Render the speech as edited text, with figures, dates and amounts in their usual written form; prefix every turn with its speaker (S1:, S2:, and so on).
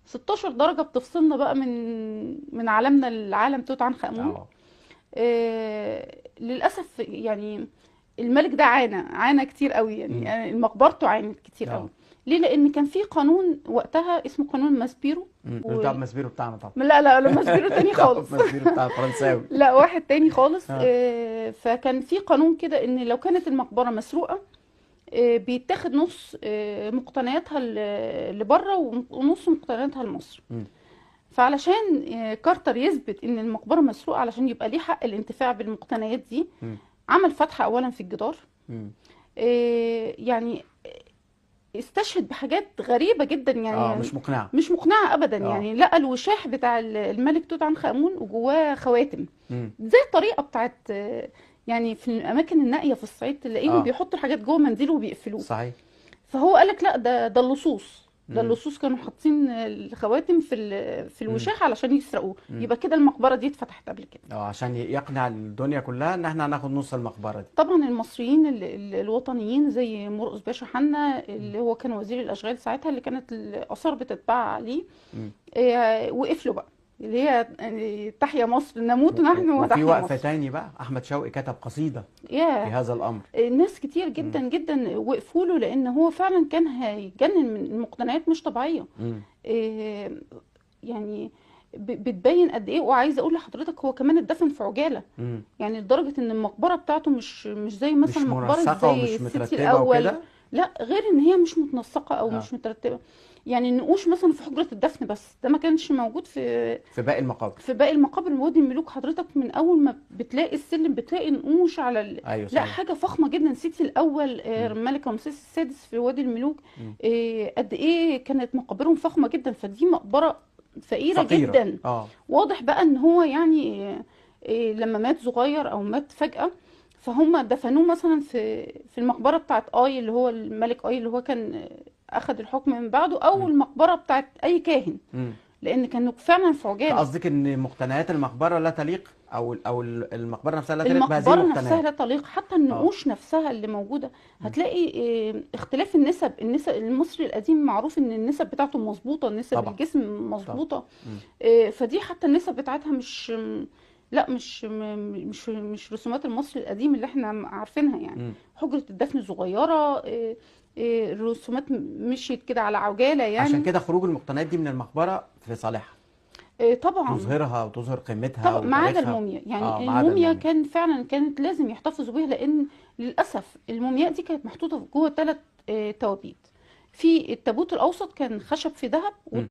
S1: 16 درجة بتفصلنا بقى من عالمنا العالم توت عنخ آمون. للأسف يعني الملك ده عانى كتير قوي يعني، مقبرته عانت كتير قوي. ليه؟ لأن كان في قانون وقتها اسمه قانون ماسبيرو.
S2: بتاع ماسبيرو بتاعنا طبعا.
S1: لا لا لا، ماسبيرو تاني خالص.
S2: ماسبيرو بتاع الفرنساوي.
S1: لا، واحد تاني خالص. فكان في قانون كده ان لو كانت المقبرة مسروقة، بيتاخد نص مقتنياتها لبره ونص مقتنياتها لمصر. فعلشان كارتر يثبت ان المقبرة مسروقة علشان يبقى ليه حق الانتفاع بالمقتنيات دي، عمل فتحة اولا في الجدار. يعني استشهد بحاجات غريبة جدا يعني،
S2: مش مقنعة،
S1: مش مقنعة ابدا. يعني لقى الوشاح بتاع الملك توت عنخ امون وجواه خواتم، زي الطريقة بتاعت يعني في الاماكن النائية في الصعيد تلاقيهم بيحطوا الحاجات جوه منديل وبيقفلوه.
S2: صحيح.
S1: فهو قال لك لا، ده اللصوص، ده اللصوص كانوا حاطين الخواتم في الوشاح علشان يسرقوه. يبقى كده المقبرة دي اتفتحت قبل كده،
S2: عشان يقنع الدنيا كلها ان احنا هناخد نص المقبرة دي.
S1: طبعا المصريين الوطنيين زي مرقس باشا حنا اللي هو كان وزير الاشغال ساعتها، اللي كانت الاثار بتتباع عليه، وقف له بقى اللي هي تحيا مصر، نموت نحن وتحيا مصر.
S2: وفي وقفه تاني بقى احمد شوقي كتب قصيدة في هذا الامر.
S1: ناس كتير جدا جدا وقفوا له، لان هو فعلا كان هيتجنن من المقتنيات مش طبيعية. يعني بتبين قد ايه. وعايزه اقول لحضرتك هو كمان اتدفن في عجالة، يعني لدرجة ان المقبرة بتاعته مش زي مثلا مقبره زي السيتي الاول، لا، غير ان هي مش متنسقه او مش مترتبة. يعني النقوش مثلا في حجره الدفن بس، ده ما كانش موجود في
S2: باقي المقابر.
S1: في باقي المقابر وادي الملوك حضرتك من اول ما بتلاقي السلم بتلاقي نقوش على
S2: أيوة
S1: لا، حاجة فخمة جدا. سيتي الاول، الملك رمسيس السادس في وادي الملوك، قد ايه كانت مقابرهم فخمة جدا. فدي مقبره فقيرة جدا. واضح بقى ان هو يعني لما مات صغير او مات فجاة، فهم دفنوه مثلا في المقبرة بتاعت اي اللي هو الملك اي اللي هو كان اخذ الحكم من بعده، او المقبرة بتاعت اي كاهن، لان كانوا فعلا في عجالة.
S2: قصدك ان مقتنيات المقبرة لا تليق، او المقبرة نفسها لا تليق بهذه المقتنيات؟
S1: المقبرة نفسها لا تليق، حتى النقوش نفسها اللي موجودة هتلاقي اختلاف النسب. النسب المصري القديم معروف ان النسب بتاعته مظبوطة، نسب الجسم مظبوطة، فدي حتى النسب بتاعتها مش لا مش مش مش رسومات المصري القديم اللي احنا عارفينها يعني. حجرة الدفن صغيرة، الرسومات مشيت كده على عجالة يعني.
S2: عشان كده خروج المقتنيات دي من المقبرة في صالحها
S1: طبعا،
S2: تظهرها وتظهر قيمتها.
S1: طبعا ما عدا الموميا يعني. الموميا كان فعلا كانت لازم يحتفظوا بيها، لان للاسف المومياء دي كانت محطوطة جوه 3 توابيت. في التابوت الاوسط كان خشب في ذهب،